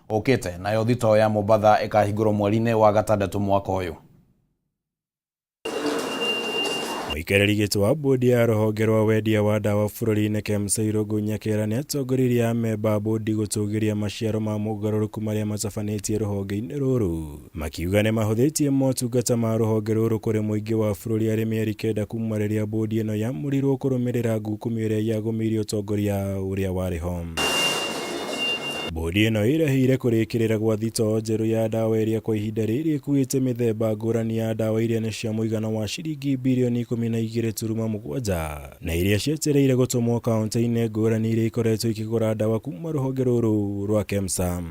Ũkĩte. Nayo thitoo ya Mombatha ĩkahingũrwo mweri-inĩ wa gatandatũ mwaka ũyũ. Mũikarĩri gĩtĩ wa bodi ya rũhonge rwa wendia wa ndawa bũrũri-inĩ KEMSA Irũngũ Nyakera nĩatongoririe amemba a bodi gũtũgĩria maciaro ma mogarũrũku marĩa matabanĩtie rũhonge-inĩ rũrũ, makiuga nĩmahũthĩtie motungata ma rũhonge rũrũ kũrĩ mũingĩ wa bũrũri arĩ mĩeri 9 kuma rĩrĩa bodi ĩno yamũrirwo kũrũmĩrĩra ngukumio ĩrĩa yagũmĩire ũtongoria ũrĩa warĩ ho. Bodi ĩno ĩrahĩire kũrĩkĩrĩra gwa thitoo njerũ ya ndawa ĩrĩa kwa ihinda rĩrĩ ĩkuĩte mĩthemba ngũrani ya ndawa iria nĩ cia mũigana wa ciringi birioni 12.7 na iria cietereire gũtũmwo kaunti-inĩ ngũrani iria ikoretwo ikĩgũra ndawa kuma rũhonge rũrũ rwa KEMSA.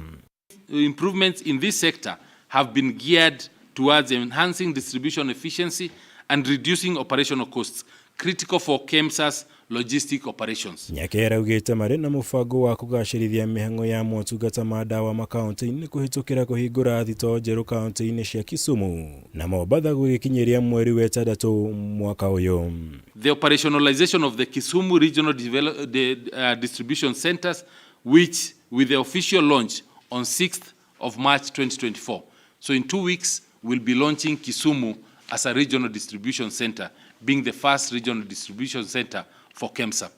Improvements in this sector have been geared towards enhancing distribution efficiency and reducing operational costs, critical for KEMSA's logistic operations. Nyakera augĩte marĩ na mũbango wa kũgacĩrithia mĩhang'o ya motungata ma ndawa makaunti-inĩ kũhĩtũkĩra kũhingũra thitoo njerũ kaunti-inĩ cia Kisumu na Mombatha gũgĩkinyĩria mweri wa ĩtandatũ mwaka ũyũ. The operationalization of the Kisumu Regional Distribution Centers, which with the official launch on 6th of March 2024. So in 2 weeks, we'll be launching Kisumu as a regional distribution center, being the first regional distribution center for KEMSA.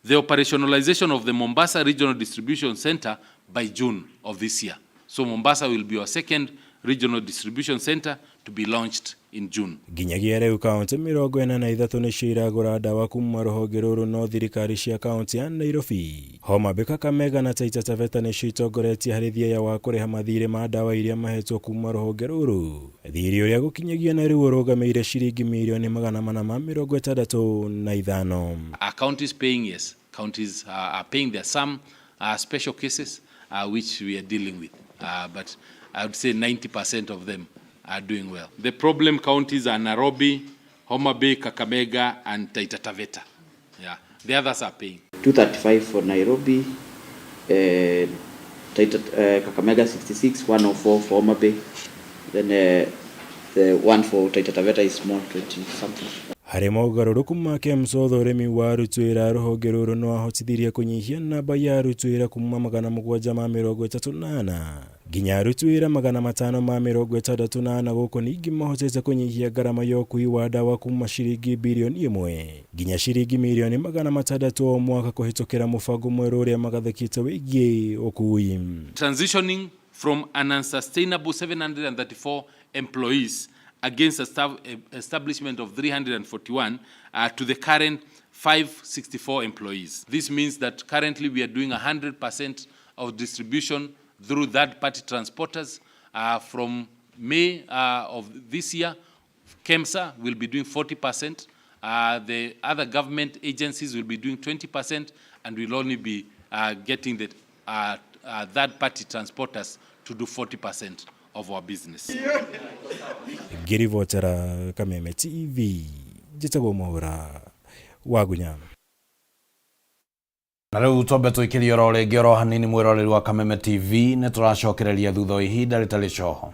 The operationalization of the Mombasa Regional Distribution Center by June of this year. So Mombasa will be our second regional distribution center to be launched in June. Nginyagia rĩu kaunti 43 nĩcio iragũra ndawa kuma rũhonge rũrũ no thirikari cia kaunti ya Nairobi, Homa Bay, Kakamega na Taita Taveta nĩcio itongoretie harĩ thieya wa kũrĩha mathirĩ ma ndawa iria mahetwo kuma rũhonge rũrũ, thirĩ ũrĩa gũkinyagia na rĩu ũrũgamĩire ciringi mirioni 465. Are counties paying? Yes, counties are paying. There are some special cases which we are dealing with, but I would say 90% of them are doing well. The problem counties are Nairobi, Homa Bay, Kakamega, and Taita Taveta. Yeah, the others are paying. 235 for Nairobi, Taita, Kakamega 66, 104 for Homa Bay. Then the one for Taita Taveta is small, 20 something. Harĩ mogarũrũku ma KEMSA ũthũrimi wa aruti wĩra a rũhonge rũrũ nĩ wahotithirie kũnyihia namba ya aruti wĩra kuma 734 nginya aruti wĩra 564, gũkũ ningĩ mahotete kũnyihia ngarama ya ũkui wa ndawa kuma ciringi birioni 1 nginya ciringi mirioni 600 o mwaka kũhĩtũkĩra mũbango mwerũ ũrĩa magathĩkĩte wĩgiĩ ũkui. Transitioning from an unsustainable 734 employees against a staff establishment of 341 to the current 564 employees. This means that currently we are doing 100% of distribution through third-party transporters. From May of this year, KEMSA will be doing 40%. The other government agencies will be doing 20%, and we'll only be getting the third-party transporters to do 40% of our business. Ngĩribotera Kameme TV, njĩtagwo Mũhũra wa Gunya. Na rĩu twambe tũikĩrie oro rĩngĩ oro hanini mwĩroreri wa Kameme TV, nĩ tũracokereria thutha wa ihinda rĩtarĩ coho.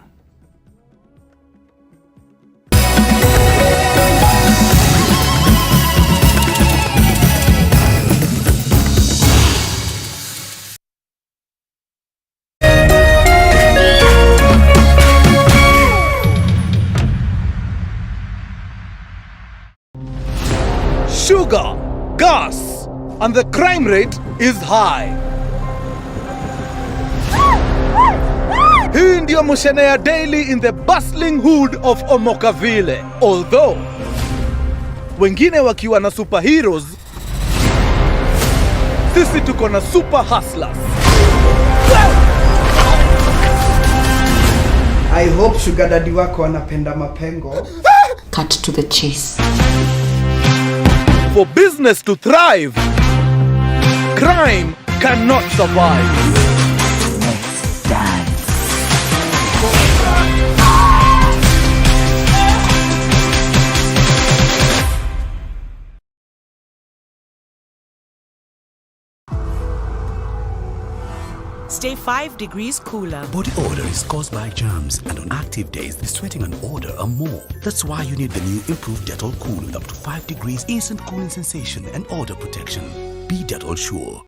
Sugar, gas, and the crime rate is high. Hii ndio mushene ya daily in the bustling hood of Omokaville. Although, wengine wakiwa na superheroes, sisi tuko na super hustlers. I hope sugar daddy wako anapenda mapengo. Cut to the chase. For business to thrive, crime cannot survive. Let's dance. Stay 5 degrees cooler. Body odor is caused by germs, and on active days, the sweating and odor are more. That's why you need the new improved Dettol Cool with up to 5 degrees instant cooling sensation and odor protection. Be Dettol sure.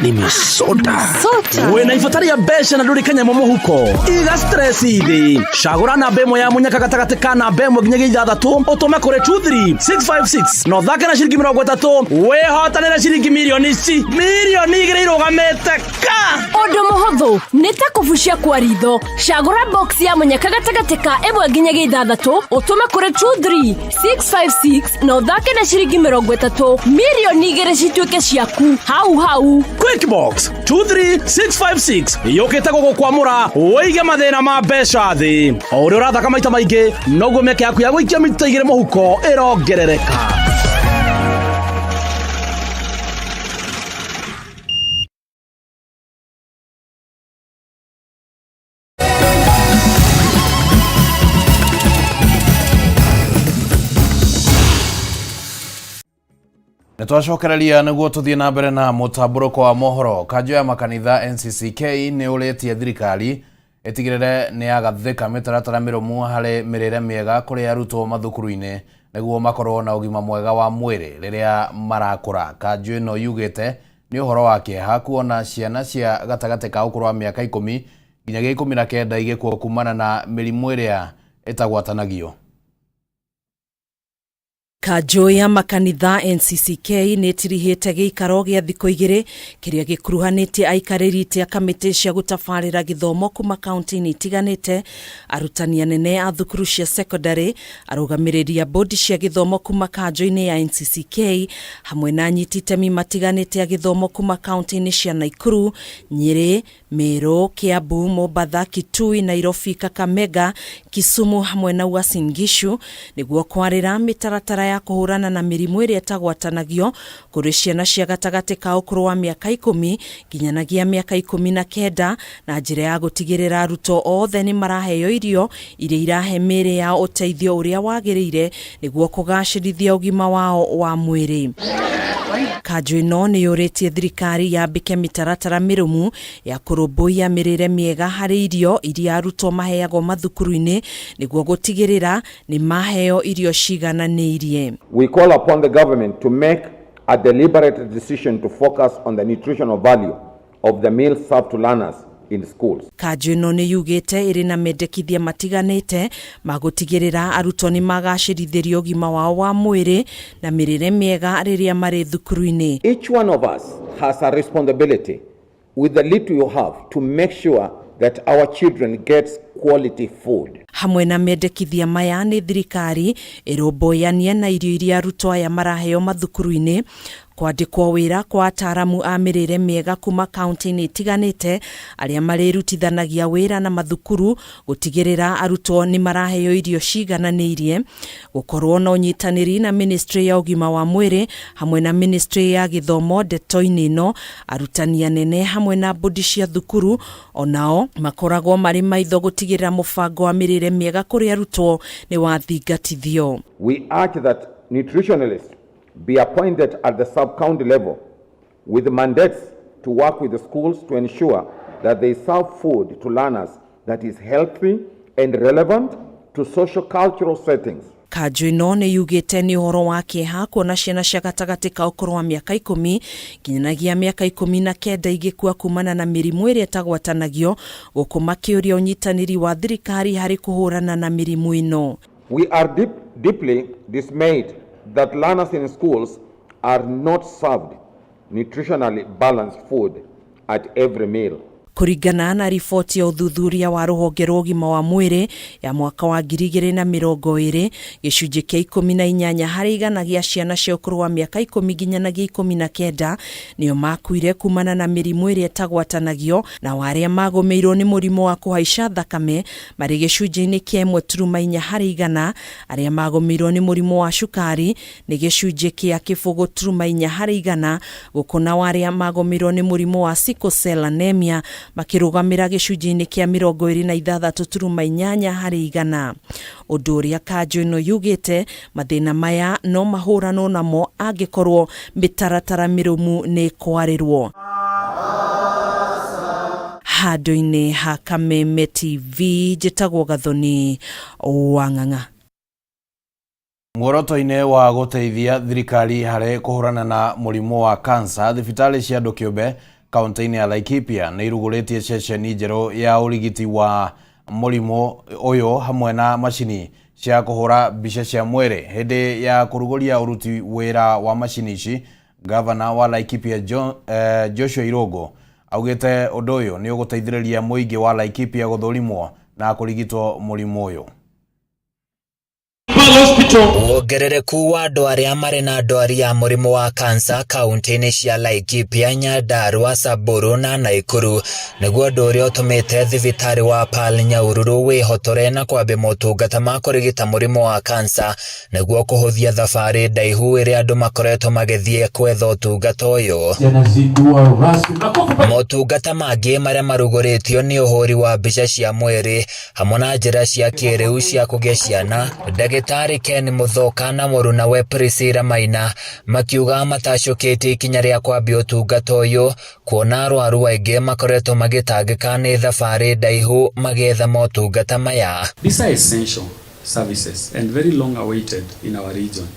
Nimesota. Wĩna ibata rĩa mbeca na ndũrĩ kanyamũ mũhuko. Iga stress thĩ. Cagũra namba ĩmwe ya mũnyaka gatagatĩ ka namba ĩmwe nginyagia ithathatũ ũtũme kũrĩ 23656 na ũthake na ciringi 30 wĩhotanĩre ciringi mirioni ici mirioni 2 irũgamĩte ka. Ũndũ mũhũthũ nĩ ta kũbucia kwa ritho. Cagũra box ya mũnyaka gatagatĩ ka ĩmwe nginyagia ithathatũ ũtũme kũrĩ 23656 na ũthake na ciringi 30 mirioni 2 cituĩke ciaku hau hau. Quick Box 23656 yũkĩte gũgũkwamũra ũige mathĩna ma mbeca thĩ. O ũrĩa ũrathaka maita maingĩ noguo mĩeke yaku ya gũikia mita 2 mũhuko ĩrongerereka. Nĩ twacokereria nĩguo tũthiĩ na mbere na mũtambũrũko wa mohoro. Kanjũ ya makanitha NCCK nĩ ũrĩtie thirikari ĩtigĩrĩre nĩ yagathĩka mĩtaratara mĩrũmu harĩ mĩrĩre mĩega kũrĩ arutwo mathukuru-inĩ nĩguo makorwo na ũgima mwega wa mwĩrĩ rĩrĩa marakũra. Kanjũ ĩno yugĩte nĩ ũhoro wa kĩeha kuona ciana cia gatagatĩ ka ũkũrũ wa mĩaka 10 nginyagia 19 igĩkua kumana na mĩrimũ ĩrĩa ĩtagwatanagio. Kanjũ ya makanitha NCCK nĩ ĩtirihĩte gĩikaro gĩa thikũ 2 kĩrĩa gĩkuruhanĩtie aikarĩri itĩ a kamĩtĩ cia gũtabarĩra gĩthomo kuma kaunti-inĩ itiganĩte, arutani anene a thukuru cia secondary, arũgamĩrĩri a bodi cia gĩthomo kuma kanjũ-inĩ ya NCCK hamwe na anyiti itemi matiganĩte a gĩthomo kuma kaunti-inĩ cia Naikuru, Nyĩrĩ, Meru, Kiambu, Mombatha, Kitui, Nairobi, Kakamega, Kisumu hamwe na Uasin Gishu nĩguo kwarĩra mĩtaratara ya kũhũrana na mĩrimũ ĩrĩa ĩtagwatanagio kũrĩ ciana cia gatagatĩ ka ũkũrũ wa mĩaka 10 nginyanagia mĩaka 19 na njĩra ya gũtigĩrĩra arutwo othe nĩ maraheo irio iria irahe mĩĩrĩ yao ũteithio ũrĩa wagĩrĩire nĩguo kũgacĩrithia ũgima wao wa mwĩrĩ. Kanjũ ĩno nĩ yũrĩtie thirikari yambĩke mĩtaratara mĩrũmu ya kũrũmbũiya mĩrĩre mĩega harĩ irio iria arutwo maheagwo mathukuru-inĩ nĩguo gũtigĩrĩra nĩ maheo irio cigananĩirie. We call upon the government to make a deliberate decision to focus on the nutritional value of the meals served to learners in schools. Kanjũ ĩno nĩ yugĩte ĩrĩ na mendekithia matiganĩte ma gũtigĩrĩra arutwo nĩ magacĩrithĩrio ũgima wao wa mwĩrĩ na mĩrĩre mĩega rĩrĩa marĩ thukuru-inĩ. Each one of us has a responsibility with the little you have to make sure that our children get quality food. Hamwe na mendekithia maya nĩ thirikari ĩrũmbũyanie na irio iria arutwo aya maraheo mathukuru-inĩ, kwandĩkwo wĩra kwa ataaramu a mĩrĩre mĩega kuma kaunti-inĩ itiganĩte arĩa marĩrutithanagia wĩra na mathukuru gũtigĩrĩra arutwo nĩ maraheo irio cigananĩirie, gũkorwo na ũnyitanĩri na ministry ya ũgima wa mwĩrĩ hamwe na ministry ya gĩthomo ndeto-inĩ ĩno, arutani anene hamwe na bodi cia thukuru onao makoragwo marĩ maitho gũtigĩrĩra mũbango wa mĩrĩre mĩega kũrĩ arutwo nĩ wathingatithio. We urge that nutritionalists be appointed at the sub-county level with mandates to work with the schools to ensure that they serve food to learners that is healthy and relevant to social-cultural settings. Kanjũ ĩno nĩ yugĩte nĩ ũhoro wa kĩeha kuona ciana cia gatagatĩ ka ũkũrũ wa mĩaka 10 nginyanagia mĩaka 19 igĩkua kumana na mĩrimũ ĩrĩa ĩtagwatanagio, gũkũ makĩũria ũnyitanĩri wa thirikari harĩ kũhũrana na mĩrimũ ĩno. We are deeply dismayed that learners in schools are not served nutritionally balanced food at every meal. Kũringana na riboti ya ũthuthuria wa rũhonge rwa ũgima wa mwĩrĩ ya mwaka wa 2020, gĩcunjĩ kĩa 18 harĩ igana gĩa ciana cia ũkũrũ wa mĩaka 10 nginyanagia 19 nĩo makuire kumana na mĩrimũ ĩrĩa ĩtagwatanagio, na arĩa magũmĩirwo nĩ mũrimũ wa kũhaica thakame marĩ gĩcunjĩ-inĩ kĩa 1.4 harĩ igana, arĩa magũmĩirwo nĩ mũrimũ wa cukari nĩ gĩcunjĩ kĩa 0.4 harĩ igana, gũkũ nao arĩa magũmĩirwo nĩ mũrimũ wa sickle cell anemia makĩrũgamĩra gĩcunjĩ-inĩ kĩa 26.8 harĩ igana. Ũndũ ũrĩa kanjũ ĩno yugĩte mathĩna maya no mahũranwo namo angĩkorwo mĩtaratara mĩrũmu nĩ ĩkwarĩrwo. Handũ-inĩ ha Kameme TV njĩtagwo Gathoni wa Ng'ang'a. Muoroto-inĩ wa gũteithia thirikari harĩ kũhũrana na mũrimũ wa kansa, thibitarĩ cia andũ kĩũmbe kaunti-inĩ ya Laikipia nĩ irugũrĩtie ceceni njerũ ya ũrigiti wa mũrimũ ũyũ hamwe na macini cia kũhũra mbica cia mwĩrĩ. Hĩndĩ ya kũrugũria ũruti wĩra wa macini ici, gavana wa Laikipia Joshua Irũngũ augĩte ũndũ ũyũ nĩ ũgũteithĩrĩria mũingĩ wa Laikipia gũthũrimwo na kũrigitwo mũrimũ ũyũ. Wongerereku wa andũ arĩa marĩ na ndwari ya mũrimũ wa kansa kaunti-inĩ cia Laikipia, Nyandarua, Samburu na Nakuru nĩguo ũndũ ũrĩa ũtũmĩte thibitarĩ wa Pearl Nyahururu wĩhotore na kwambia motungata ma kũrigita mũrimũ wa kansa nĩguo kũhũthia thabarĩ ndaihu ĩrĩa andũ makoretwo magĩthiĩ kwetha ũtungata ũyũ. Motungata mangĩ marĩa marugũrĩtio nĩ ũhũri wa mbica cia mwĩrĩ hamwe na njĩra cia kĩrĩu cia kũgĩa ciana. Ndagĩtarĩ Ken Muthoka na mũrunawe Priscilla Maina makiuga matacũkĩtie ikinya rĩa kwambia ũtungata ũyũ kuona arwaru aingĩ makoretwo magĩtangĩka nĩ thabarĩ ndaihu magĩetha motungata maya. These are essential services and very long awaited in our region.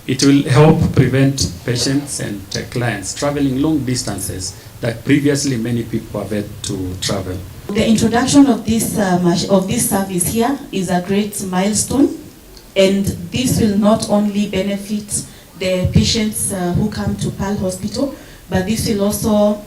It will help prevent patients and clients traveling long distances that previously many people have had to travel. The introduction of this service here is a great milestone, and this will not only benefit the patients who come to Pearl Hospital, but this will also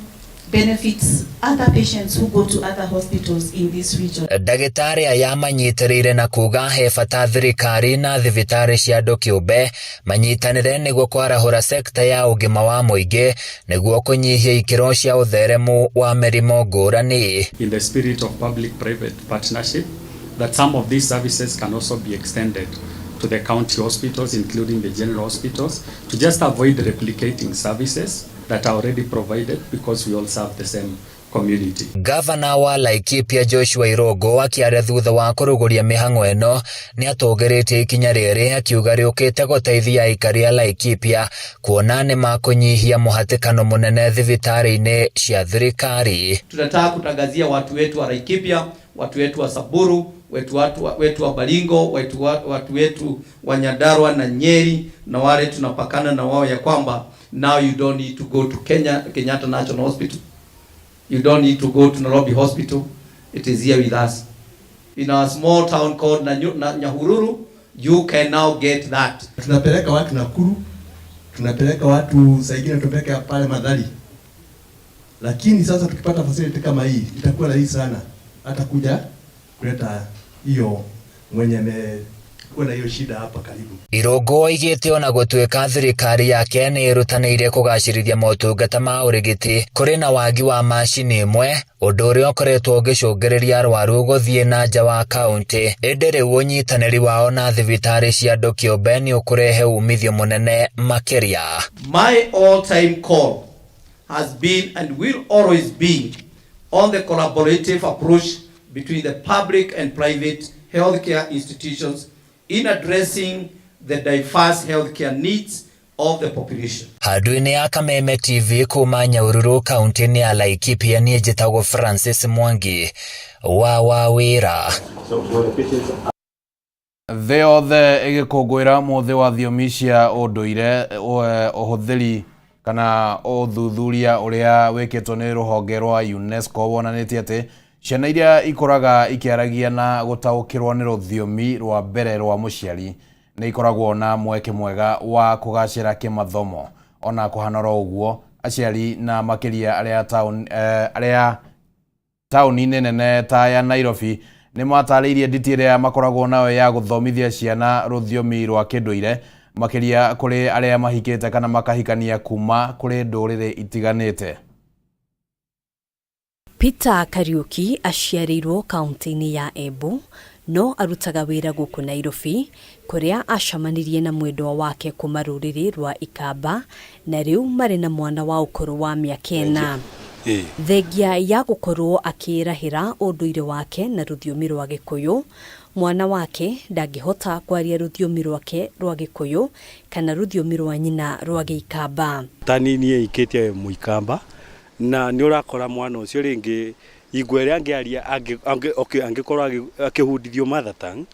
benefit other patients who go to other hospitals in this region. Ndagĩtarĩ aya manyitĩrĩire na kuga he bata thirikari na thibitarĩ cia andũ kĩũmbe manyitanĩre nĩguo kwarahũra sekta ya ũgima wa mũingĩ nĩguo kũnyihia ikĩro cia ũtheremu wa mĩrimũ ngũrani. In the spirit of public-private partnership, that some of these services can also be extended to the county hospitals, including the general hospitals, to just avoid replicating services that are already provided because we all serve the same community. Gavana wa Laikipia Joshua Irũngũ akĩaria thutha wa kũrugũria mĩhang'o ĩno nĩ atũgĩrĩtie ikinya rĩrĩ akiuga rĩũkĩte gũteithia aikari a Laikipia kuona nĩ makũnyihia mũhatĩkano mũnene thibitarĩ-inĩ cia thirikari. Tunataka kutangazia watu wetu wa Laikipia, watu wetu wa Samburu, wetu wa Baringo, watu wetu wa Nyandarua na Nyeri na wale tunapakana na wao ya kwamba now you don't need to go to Kenyatta National Hospital. You don't need to go to Nairobi Hospital. It is here with us. In our small town called Nyahururu, you can now get that. Tunapeleka watu Nakuru, tunapeleka watu saingine tunapeleka pale Madhari. Lakini sasa tukipata facility kama hii itakuwa rahisi sana hata kuja kuleta hiyo mwenye amekuwa na hiyo shida hapa karibu. Irũngũ oigĩte ona gũtuĩka thirikari yake nĩ ĩrutanĩirie kũgacĩrithia motungata ma ũrigiti, kũrĩ na wagi wa macini imwe, ũndũ ũrĩa ũkoretwo ũgĩcũngĩrĩria arwaru gũthiĩ na nja wa kaunti. Ĩndĩ rĩu ũnyitanĩri wao na thibitarĩ cia andũ kĩũmbe nĩ ũkũrehe umithio mũnene makĩria. My all-time call has been and will always be on the collaborative approach between the public and private healthcare institutions in addressing the diverse healthcare needs of the population. Handũ-inĩ ya Kameme TV kuma Nyahururu kaunti-inĩ ya Laikipia niĩ njĩtagwo Francis Mwangi wa Wawĩra. Thĩ yothe ĩgĩkũngũĩra mũthĩ wa thiomi cia ũndũire, ũhũthĩri kana ũthuthuria ũrĩa wĩkĩtwo nĩ rũhonge rwa UNESCO wonanĩtie atĩ ciana iria ikũraga ikĩaragia na gũtaũkĩrwo nĩ rũthiomi rwa mbere rwa mũciari nĩ ikoragwo na mweke mwega wa kũgacĩra kĩmathomo. Ona kũhana oro ũguo, aciari na makĩria arĩa taũni-inĩ nene ta ya Nairobi nĩ matarĩirie nditi ĩrĩa makoragwo nayo ya gũthomithia ciana rũthiomi rwa kĩndũire makĩria kũrĩ arĩa mahikĩte kana makahikania kuma kũrĩ ndũrĩrĩ itiganĩte. Peter Kariuki aciarĩirwo kaunti-inĩ ya Embu no arutaga wĩra gũkũ Nairobi kũrĩa acemanirie na mwendwa wake kuma rũrĩrĩ rwa Ikamba na rĩu marĩ na mwana wa ũkũrũ wa mĩaka 4. Thengia ya gũkorwo akĩĩrahĩra ũndũire wake na rũthiomi rwa Gĩkũyũ, mwana wake ndangĩhota kwaria rũthiomi rwake rwa Gĩkũyũ kana rũthiomi rwa nyina rwa Gĩikamba. Tani niĩ ikĩtie Mũikamba na nĩ ũrakora mwana ũcio rĩngĩ ingo ĩrĩa angĩaria angĩkorwo akĩhundithio mother tongue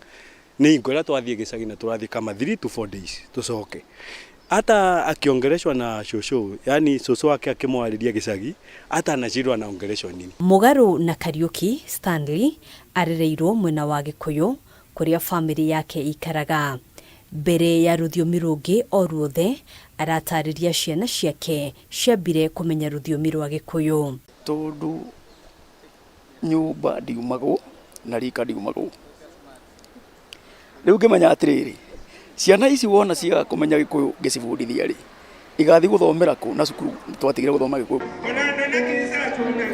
nĩ ingo ĩrĩa twathiĩ gĩcagi na tũrathiĩ kama 3 to 4 days tũcoke. Hata akiongeleshwa na shosho, yani soso wake akimwariria gicagi, hata anashindwa anaongeleshwa nini. Mugaru na Kariuki Stanley arereirwo mwena wa Gikuyu kuria family yake ikaraga. Mbere ya rũthiomi rũngĩ o ruothe aratarĩria ciana ciake ciambire kũmenya rũthiomi rwa Gĩkũyũ. Tondũ nyũmba ndiumagwo na rika ndiumagwo, rĩu ngĩmenya atĩrĩrĩ, ciana ici wona ciaga kũmenya Gĩkũyũ ngĩcibundithia rĩ, igathiĩ gũthomera kũ na cukuru twatigire gũthoma Gĩkũyũ.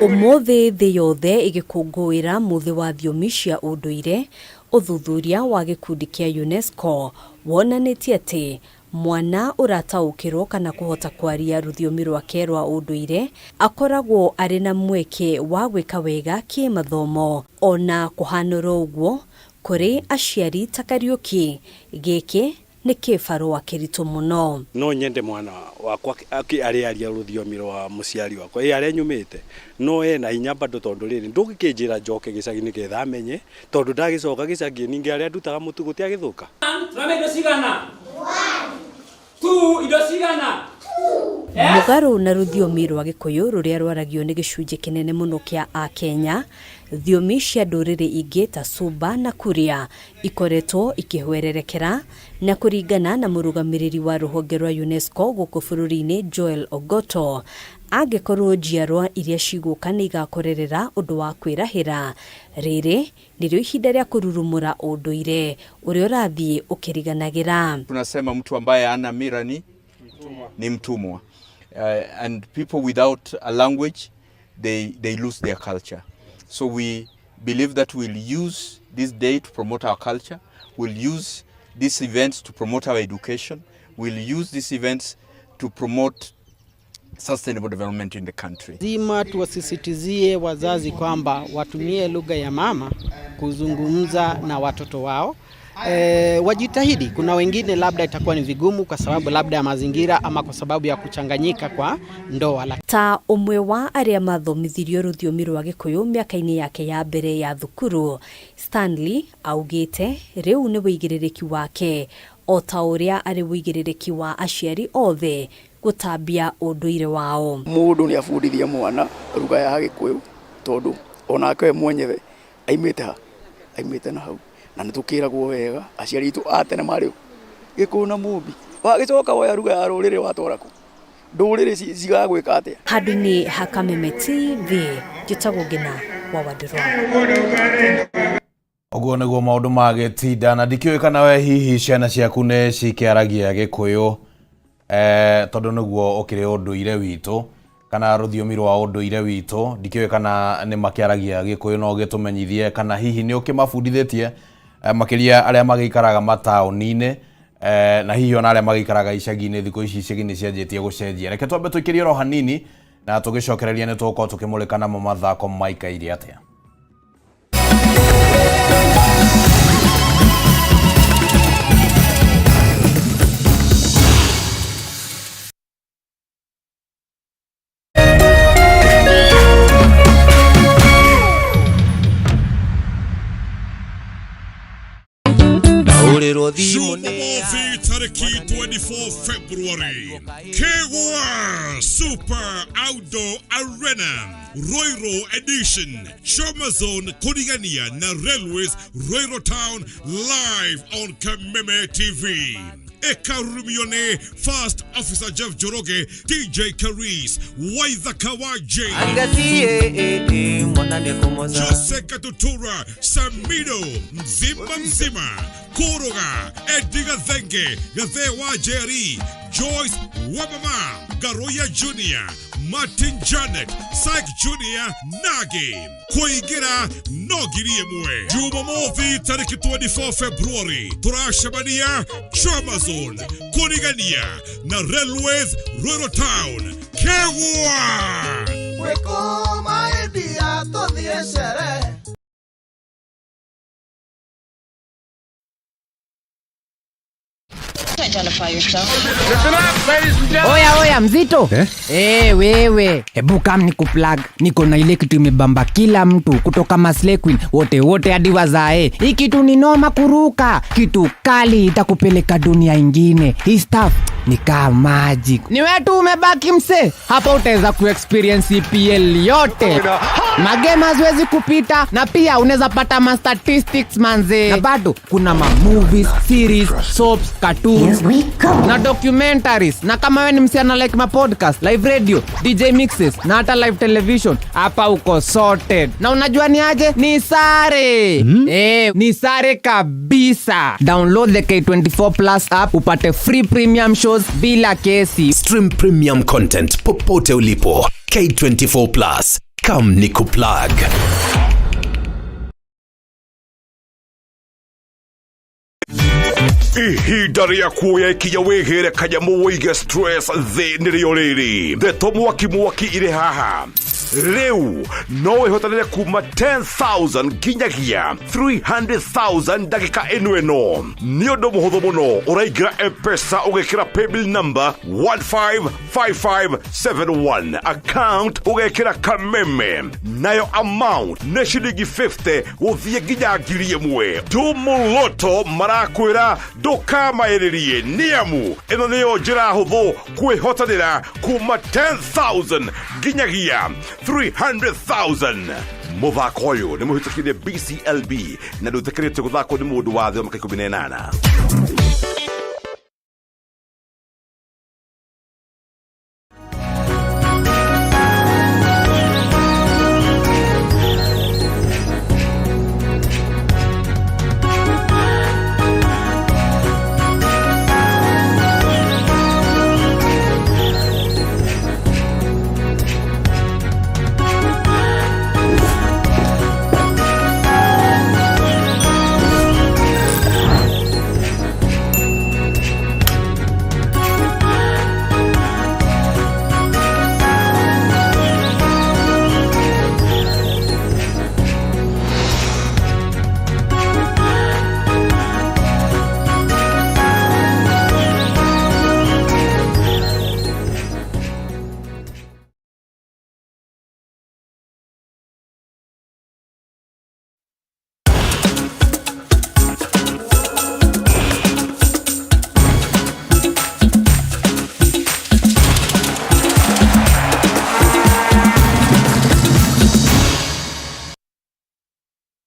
Ũmũthĩ thĩ yothe ĩgĩkũngũĩra mũthĩ wa thiomi cia ũndũire, ũthuthuria wa gĩkundi kĩa UNESCO wonanĩtie atĩ mwana ũrataũkĩrwo kana kũhota kwaria rũthiomi rwake rwa ũndũire akoragwo arĩ na mweke wa gwĩka wega kĩmathomo. Ona kũhanũra ũguo kũrĩ aciari ta Kariũki, gĩkĩ nĩ kĩbarũa kĩritũ mũno. No nyende mwana wakwa arĩaria rũthiomi rwa mũciari wakwa, ĩ arĩa nyumĩte, no ena hinya bado tondũ rĩrĩ ndũngĩkĩnjĩra njoke gĩcagi nĩgetha amenye, tondũ ndagĩcoka gĩcagi ningĩ arĩa ndutaga mũtu gũtiagĩthũka. Turame indo cigana? 1 2 indo cigana? Mũgarũ na rũthiomi rwa Gĩkũyũ rũrĩa rwaragio nĩ gĩcunjĩ kĩnene mũno kĩa Akenya, thiomi cia ndũrĩrĩ ingĩ ta Suba na Kuria ikoretwo ikĩhwererekera, na kũringana na mũrũgamĩrĩri wa rũhonge rwa UNESCO gũkũ bũrũri-inĩ Joel Ogoto, angĩkorwo njiarwa iria cigũka nĩ igakorerera ũndũ wa kwĩrahĩra, rĩrĩ nĩrĩo ihinda rĩa kũrurumũra ũndũire ũrĩa ũrathiĩ ũkĩriganagĩra. Tunasema mtu ambaye hana mira ni mtumwa. And people without a language, they lose their culture. So we believe that we'll use this day to promote our culture, we'll use these events to promote our education, we'll use these events to promote sustainable development in the country. Lazima tuwasisitizie wazazi kwamba watumie lugha ya mama kuzungumza na watoto wao. Wajitahidi. Kuna wengine labda itakuwa ni vigumu kwa sababu labda ya mazingira ama kwa sababu ya kuchanganyika kwa ndoa. Ta ũmwe wa arĩa mathomithirio rũthiomi rwa Gĩkũyũ mĩaka-inĩ yake ya mbere ya thukuru, Stanley augĩte rĩu nĩ wĩigĩrĩrĩki wake o ta ũrĩa arĩ wĩigĩrĩrĩki wa aciari othe gũtambia ũndũire wao. Mũndũ nĩ abundithia mwana lugha ya Gĩkũyũ tondũ onake we mwenyewe aimĩte ha, aimĩte na hau, na nĩ tũkĩragwo wega aciari aitũ a tene marĩ Gĩkũyũ na Mũmbi, wagĩcoka woya lugha ya rũrĩrĩ watwara kũ, ndũrĩrĩ cigagwĩka atĩa? Handũ-inĩ ha Kameme TV, njĩtagwo Ngina wa Wandirũ. Ũguo nĩguo maũndũ magĩtinda, na ndikĩũĩ kana we hihi ciana ciaku nĩ cikĩaragia Gĩkũyũ, tondũ nĩguo ũkĩrĩ ũndũire witũ kana rũthiomi rwa ũndũire witũ. Ndikĩũĩ kana nĩ makĩaragia Gĩkũyũ, no gĩtũmenyithie kana hihi nĩ ũkĩmabundithĩtie, makĩria arĩa magĩikaraga mataũni-inĩ, na hihi ona arĩa magĩikaraga icagi-inĩ. Thikũ ici icagi nĩ cianjĩtie gũcenjia. Reke twambe tũikĩrie oro hanini na tũgĩcokereria nĩ tũgũkorwo tũkĩmũrĩka namo mathako maikaire atĩa. Jumamothi tariki 24 February, Kegwa Super Outdoor Arena, Roiro Edition, Chomazone Kurigania na Railways, Roiro Town, live on Kameme TV. Ekarumione, First Officer Jeff Njoroge, DJ Karis, Waitha Kawaje, Jose Katutura, Samido, Mzimba Mzima, Koroga, Eddie Gathenge, Gathewa Jerry, Joyce Wamama, Garoya Jr., Martin Janet, Syke Jr., Nagi, Kuingira, no ngiri ĩmwe. Jumamothi tariki 24 February, turacemania Chomazone, Kurigania na Railways, Ruiru Town, Kegwa. identify yourself. Oya oya mzito eh? Hey, wewe hebu kam ni kuplug, niko na ile kitu imebamba kila mtu kutoka Maslay Queen wote wote hadi wazae. Hii kitu ni noma kuruka, kitu kali itakupeleka dunia ingine. Hii stuff ni kama magic. Ni wewe tu umebaki mse, hapa utaweza kuexperience EPL yote. Magame haziwezi kupita na pia unaweza pata ma statistics manze. Na bado kuna ma movies, series, soaps, cartoons na documentaries. Na kama wewe ni msichana like ma podcast, live radio, DJ mixes na hata live television, hapa uko sorted. Na unajua ni aje? Ni sare. Ni sare kabisa. Download the K24 Plus app upate free premium shows bila kesi. Stream premium content popote ulipo. K24 Plus. Come nikuplug. Ihinda rĩa kuoya ikinya wĩgĩre kanyamũ wĩige stress thĩ nĩrĩo rĩrĩ ndeto mwaki mwaki irĩ haha rĩu no wĩhotanĩre kuma 10,000 nginyagia 300,000 ndagĩka ĩno ĩno nĩ ũndũ mũhũthũ mũno ũraingĩra M-Pesa ũgekĩra paybill number 155571 account ũgekĩra kameme nayo amount nĩ ciringi 50 gũthiĩ nginya 1,000 Tumuloto marakwĩra ndũkamaĩrĩrie nĩamu ĩno nĩyo njĩra hũthũ kwĩhotanĩra kuma 10,000 nginyagia 300,000. Mũthako ũyũ nĩ mũhĩtũkire BCLB na ndũĩtĩkĩrĩtio gũthakwo nĩ mũndũ wa thĩ wa mĩaka 18.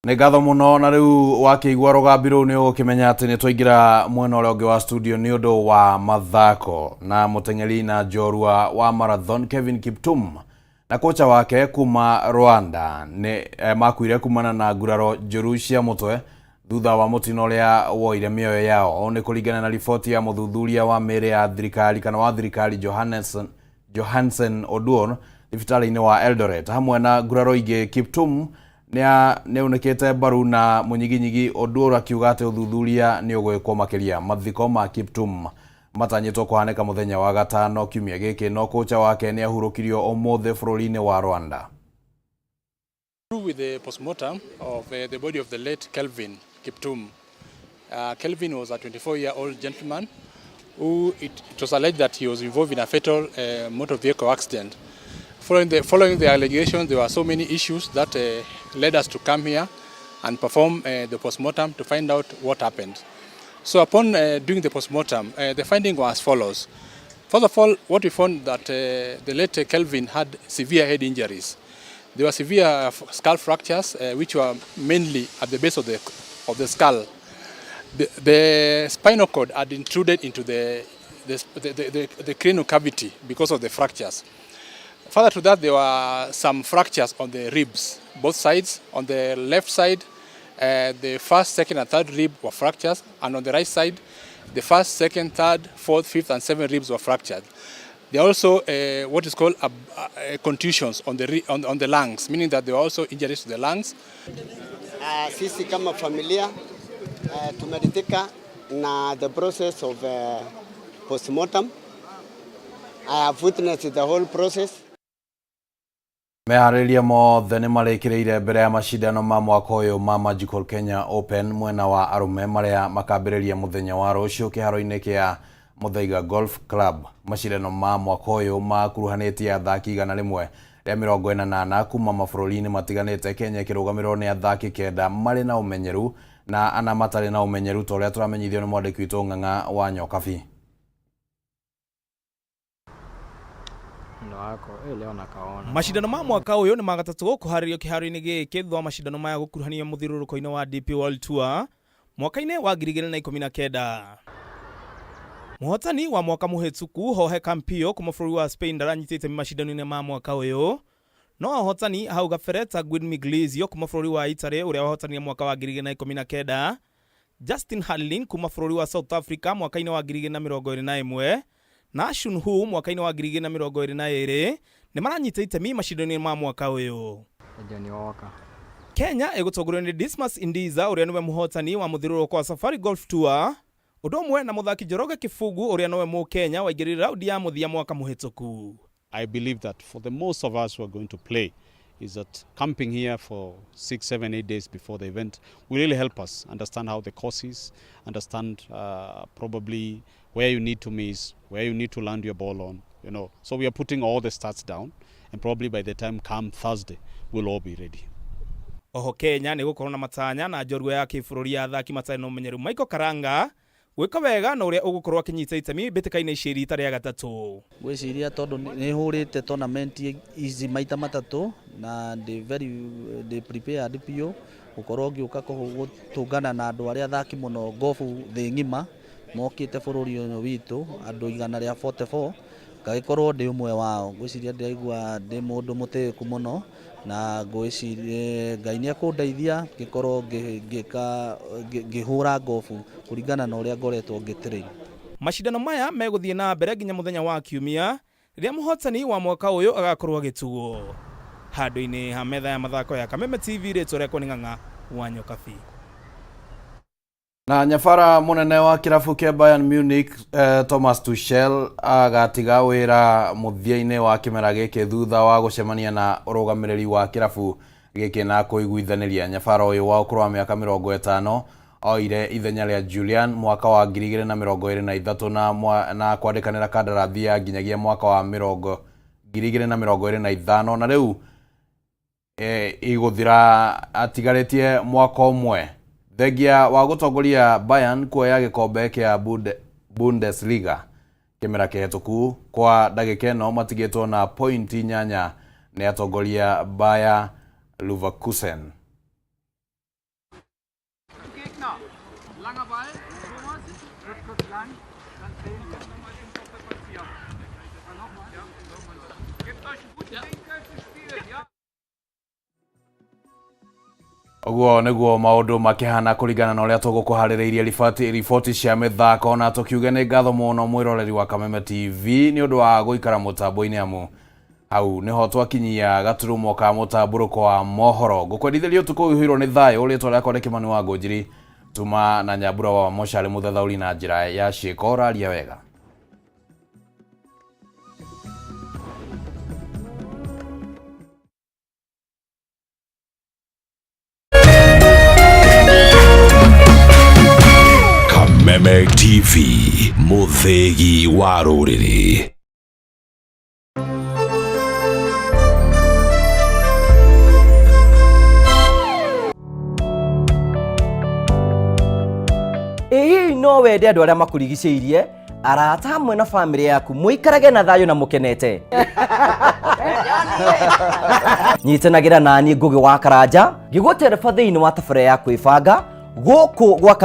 Nĩ ngatho mũno na rĩu wakĩigua rũgambi rũu nĩ ũgũkĩmenya atĩ nĩ twaingĩra mwena ũrĩa ũngĩ wa studio nĩ ũndũ wa mathako na mũteng'eri na njorua wa marathon Kevin Kiptum na kocha wake kuma Rwanda nĩ makuire kumana na nguraro njũru cia mũtwe thutha wa mũtino ũrĩa woire mĩoyo yao. Nĩ kũringana na riboti ya mũthuthuria wa mĩĩrĩ ya thirikari kana wa thirikari Johansen Oduor thibitarĩ-inĩ wa Eldoret. Hamwe na nguraro ingĩ, Kiptum nĩaunĩkĩte mbaru na mũnyiginyigi Oduor akiuga atĩ ũthuthuria nĩ ũgwĩkwo makĩria. Mathiko ma Kiptum matanyĩtwo kũhanĩka mũthenya wa gatano kiumia gĩkĩ, no kocha wake nĩ ahurũkirio ũmũthĩ bũrũri-inĩ wa Rwanda. With the postmortem of the body of the late Kelvin Kiptum. Kelvin was a 24-year-old gentleman who it was alleged that he was involved in a fatal motor vehicle accident. Following the allegations, there were so many issues that led us to come here and perform the postmortem to find out what happened. So upon doing the postmortem, the finding was as follows. First of all, what we found that the late Kelvin had severe head injuries. There were severe skull fractures, which were mainly at the base of the skull. The spinal cord had intruded into the cranial cavity because of the fractures. Further to that, there were some fractures on the ribs, both sides. On the left side, the first, second, and third rib were fractures, and on the right side, the first, second, third, fourth, fifth, and seventh ribs were fractured. There are also what is called contusions on the lungs, meaning that there were also injuries to the lungs. Sisi kama familia tumeridhika na the process of postmortem. I have witnessed the whole process. Meharĩrĩria mothe nĩ marĩkĩrĩire mbere ya macindano ma mwaka ũyũ ma Magical Kenya Open mwena wa arũme marĩa makambĩrĩria mũthenya wa rũciũ kĩharo-inĩ kĩa Muthaiga Golf Club. Macindano ma mwaka ũyũ makuruhanĩtie athaki 144 kuma mabũrũri-inĩ matiganĩte, Kenya ĩkĩrũgamĩrĩrwo nĩ athaki 9 marĩ na ũmenyeru na 4 matarĩ na ũmenyeru ta ũrĩa tũramenyithio nĩ mwandĩki witũ Ng'ang'a wa Nyokabi. Macindano ma mwaka ũyũ nĩ magatatũ kũharĩrio kĩharo-inĩ gĩkĩ thutha wa macindano maya gũkuruhanio mũthiũrũrũko-inĩ wa DP World Tour mwaka-inĩ wa 2019. Mũhotani wa mwaka mũhĩtũku Jorge Campillo kuma bũrũri wa Spain ndaranyitĩte itemi macindano-inĩ ma mwaka ũyũ, no ahotani hau gabere ta Guid Miglizio kuma bũrũri wa Italy ũrĩa wahotanire mwaka wa 2019, Justin Harlin kuma bũrũri wa South Africa mwaka-inĩ wa 2021 na Ashun Hu mwaka-inĩ wa 2022 nĩ maranyita itemi macindano-inĩ ma mwaka ũyũ. Kenya ĩgũtongorio nĩ Dismas Indiza ũrĩa nĩwe mũhotani wa mũthiũrũrũko wa Safari Golf Tour, ũndũ ũmwe na mũthaki Njoroge Kĩbungu ũrĩa nowe Mũkenya waingĩrire raundi ya mũthia mwaka mũhĩtũku. I believe that for the most of us who are going to play is that camping here for 6, 7, 8 days before the event will really help us understand how the course is, understand probably where you need to miss, where you need to land your ball on, you know. So we are putting all the stats down, and probably by the time come Thursday, we'll all be ready. Oho Kenya nĩ gũkorwo na matanya na njorua ya kĩbũrũri ya athaki matarĩ na ũmenyeru Michael Karanga gwĩka wega na ũrĩa ũgũkorwo akĩnyita itemi mbĩtĩka-inĩ ici rita rĩa gatatũ. Ngwĩciria tondũ nĩ hũrĩte tournament ici maita matatũ na ndĩ very ndĩ prepared biũ gũkorwo ngĩũka gũtũngana na andũ arĩa athaki mũno golf thĩ ng'ima mokĩte bũrũri ũyũ witũ andũ 144 ngagĩkorwo ndĩ ũmwe wao. Ngwĩciria ndĩraigua ndĩ mũndũ mũtĩĩku mũno na ngwĩciria Ngai nĩ ekũndeithia ngĩkorwo ngĩka ngĩhũra golf kũringana na ũrĩa ngoretwo ngĩ train. Macindano maya megũthiĩ na mbere nginya mũthenya wa Kiumia rĩrĩa mũhotani wa mwaka ũyũ agakorwo agĩtuo. Handũ-inĩ ha metha ya mathako ya Kameme TV, rĩtwa rĩakwa nĩ Ng'ang'a wa Nyokabi. Na nyabara munene wa kirabu kia Bayern Munich Thomas Tuchel agatiga wĩra mũthia-inĩ wa kĩmera gĩkĩ thutha wa gũcemania na ũrũgamĩrĩri wa kĩrabu gĩkĩ na kũiguithanĩria. Nyabara ũyũ wa ũkũrũ wa mĩaka 50 oire ithenya rĩa Julian mwaka wa 2023 na kwandĩkanĩra kandarathi ya nginyagia mwaka wa 2025 na rĩu igũthira atigarĩtie mwaka ũmwe. Thengia wa gũtongoria Bayern kuoya gĩkombe kĩa Bundesliga kĩmera kĩhetũku, kwa ndagĩka ĩno matigĩtwo na pointi 8 nĩ atongoria Bayer Leverkusen. Ũguo nĩguo maũndũ makĩhana kũringana na ũrĩa tũgũkũharĩrĩirie riboti cia mĩthako, na tũkiuge nĩ ngatho mũno mwĩroreri wa Kameme TV nĩ ũndũ wa gũikara mũtambo-inĩ, amu hau nĩho twakinyia gaturumo ka mũtambũrũko wa mohoro. Ngũkwendithĩria ũtukũ ũihũirwo nĩ thayũ. Rĩtwa rĩakwa nĩ Kĩmani wa Ngũnjiri, tuma na Nyambura wa Mocarĩ mũthathaũri na njĩra ya ciĩko. Ũraria wega. Kameme TV, mũthĩgi wa rũrĩrĩ. Ĩ hihi no wende andũ arĩa makũrigicĩirie, arata hamwe na bamĩrĩ yaku mũikarage na thayũ na mũkenete? Nyitanagĩra naniĩ Ngũgĩ wa Karanja ngĩgũtereba thĩinĩ wa tabarĩra ya kwĩbanga gũkũ gwa